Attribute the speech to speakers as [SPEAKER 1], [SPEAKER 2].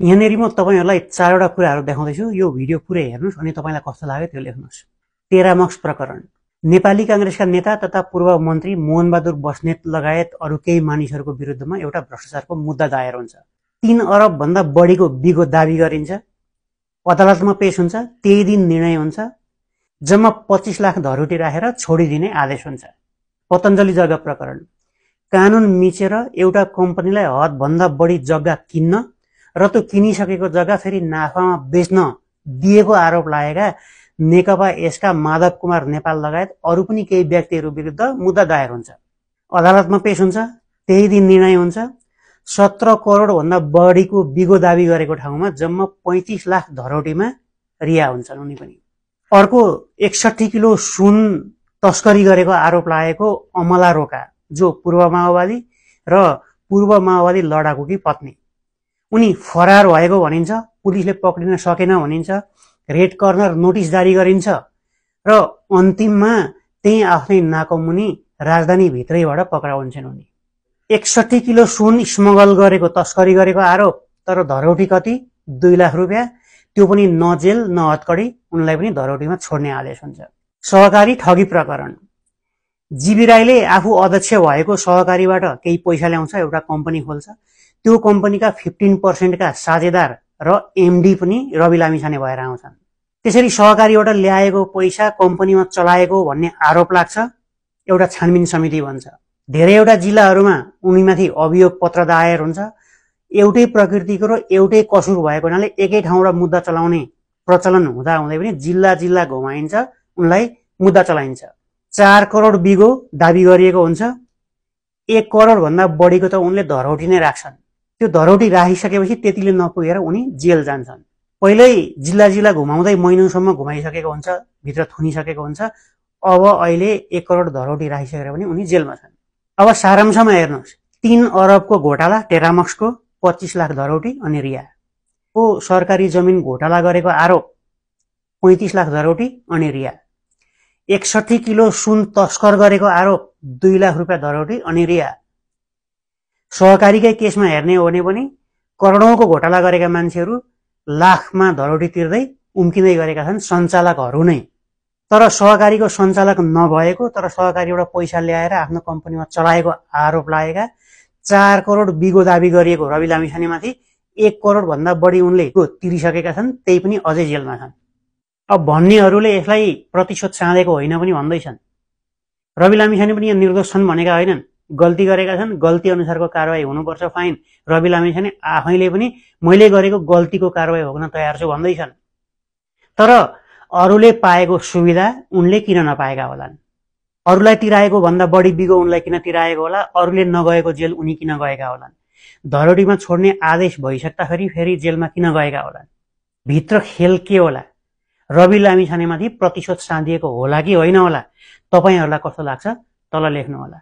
[SPEAKER 1] यहाँनेरि म तपाईहरुलाई चारवटा कुराहरू देखाउँदैछु। यो भिडियो पुरै हेर्नुस् अनि तपाईलाई कस्तो लाग्यो त्यो लेख्नुस्। टेरामक्स प्रकरण। नेपाली कांग्रेसका नेता तथा पूर्व मन्त्री मोहनबहादुर बस्नेत लगायत अरु केही मानिसहरूको विरुद्धमा एउटा भ्रष्टाचारको मुद्दा दायर हुन्छ। 3 अरब भन्दा बढीको बिगो दाबी गरिन्छ। अदालतमा पेश हुन्छ। त्यही दिन निर्णय हुन्छ। जम्मा 25 लाख धरोटी राखेर छोडिदिने आदेश हुन्छ। पतञ्जलि जग्गा प्रकरण। कानून मिचेर एउटा कम्पनीलाई हद भन्दा बढी जग्गा किन्न र त्यो किनिसकेको जग्गा फेरि नाफामा बेच्न दिएको आरोप लागेका नेकपा यसका माधव कुमार नेपाल लगायत अरु पनि केही व्यक्तिहरू विरुद्ध मुद्दा दायर हुन्छ। अदालतमा पेश हुन्छ। त्यही दिन निर्णय हुन्छ। 17 करोड भन्दा बढीको बिगो दाबी गरेको ठाउँमा जम्मा 35 लाख धरोटीमा रिहा हुन्छन् उनी पनि। अर्को 61 किलो सुन तस्करी गरेको आरोप लागेको अमला रोका, जो पूर्व माओवादी र पूर्व माओवादी लडाकुकी पत्नी, उनी फरार भएको भनिन्छ। पुलिसले पक्रिन सकेन भनिन्छ। रेड कर्नर नोटिस जारी गरिन्छ र अन्तिममा त्यही आफ्नै नाकमुनि राजधानी भित्रैबाट पक्राउँछन् उनी। 61 किलो सुन स्मगल गरेको, तस्करी गरेको आरोप, तर धरोटी कति? 2 लाख रुपैयाँ। त्यो पनि न जेल न हतकडी, उनलाई पनि धरोटीमा छोड्ने आदेश हुन्छ। सहकारी ठगी प्रकरण। जीवी राईले आफू अध्यक्ष भएको सहकारीबाट केही पैसा ल्याउँछ, एउटा कम्पनी खोल्छ। त्यो कम्पनीका 15% का साझेदार र एमडी पनि रवि लामिछाने भएर आउँछन्। त्यसरी सहकारीबाट ल्याएको पैसा कम्पनीमा चलाएको भन्ने आरोप लाग्छ। एउटा छानबिन समिति बन्छ। धेरैवटा जिल्लाहरूमा उनीमाथि अभियोग पत्र दायर हुन्छ। एउटै प्रकृतिको र एउटै कसुर भएको हुनाले एकै ठाउँबाट मुद्दा चलाउने प्रचलन हुँदा हुँदै पनि जिल्ला जिल्ला घुमाइन्छ, उनलाई मुद्दा चलाइन्छ। 4 करोड बिगो दाबी गरिएको हुन्छ। 1 करोड भन्दा बढीको त उनले धरोटी नै राख्छन्। त्यो धरोटी राखिसकेपछि त्यतिले नपुगेर उनी जेल जान्छन्। पहिल्यै जिल्ला जिल्ला घुमाउँदै महिनौसम्म घुमाइसकेको हुन्छ, भित्र थुनिसकेको हुन्छ। अब अहिले 1 करोड धरोटी राखिसकेर पनि उनी जेलमा छन्। अब सारांशमा हेर्नुस्। 3 अरबको घोटाला टेरामक्सको, 25 लाख धरोटी अनि रिहा। सरकारी जमिन घोटाला गरेको आरोप, 35 लाख धरोटी अनि रिहा। 61 किलो सुन तस्कर गरेको आरोप, 2 लाख रुपैयाँ धरोटी अनि रिहा। सहकारीकै केसमा हेर्ने हो भने पनि करोडौंको घोटाला गरेका मान्छेहरू लाखमा धरोटी तिर्दै उम्किँदै गरेका छन्, सञ्चालकहरू नै। तर सहकारीको सञ्चालक नभएको, तर सहकारीबाट पैसा ल्याएर आफ्नो कम्पनीमा चलाएको आरोप लागेका 4 करोड बिगो दाबी गरिएको रवि लामिछानेमाथि 1 करोड भन्दा बढी उनले तिरिसकेका छन्, त्यही पनि अझै जेलमा छन्। अब भन्नेहरूले यसलाई प्रतिशोध चाँदेको होइन पनि भन्दैछन्। रवि लामिछाने पनि यहाँ निर्दोष छन् भनेका होइनन्। गल्ती गरेका छन्, गल्ती अनुसारको कारबाही हुनुपर्छ, फाइन। रवि लामिछाने आफैले पनि मैले गरेको गल्तीको कारबाही भोग्न तयार छु भन्दैछन्। तर अरूले पाएको सुविधा उनले किन नपाएका होलान्? अरूलाई तिराएको भन्दा बढी बिगो उनलाई किन तिराएको होला? अरूले नगएको जेल उनी किन गएका होलान्? धरोटीमा छोड्ने आदेश भइसक्दाखेरि फेरि जेलमा किन गएका होलान्? भित्र खेल के होला? रवि लामिछानेमाथि प्रतिशोध चाँदिएको होला कि होइन होला? तपाईहरुलाई कस्तो लाग्छ? तल लेख्नु होला।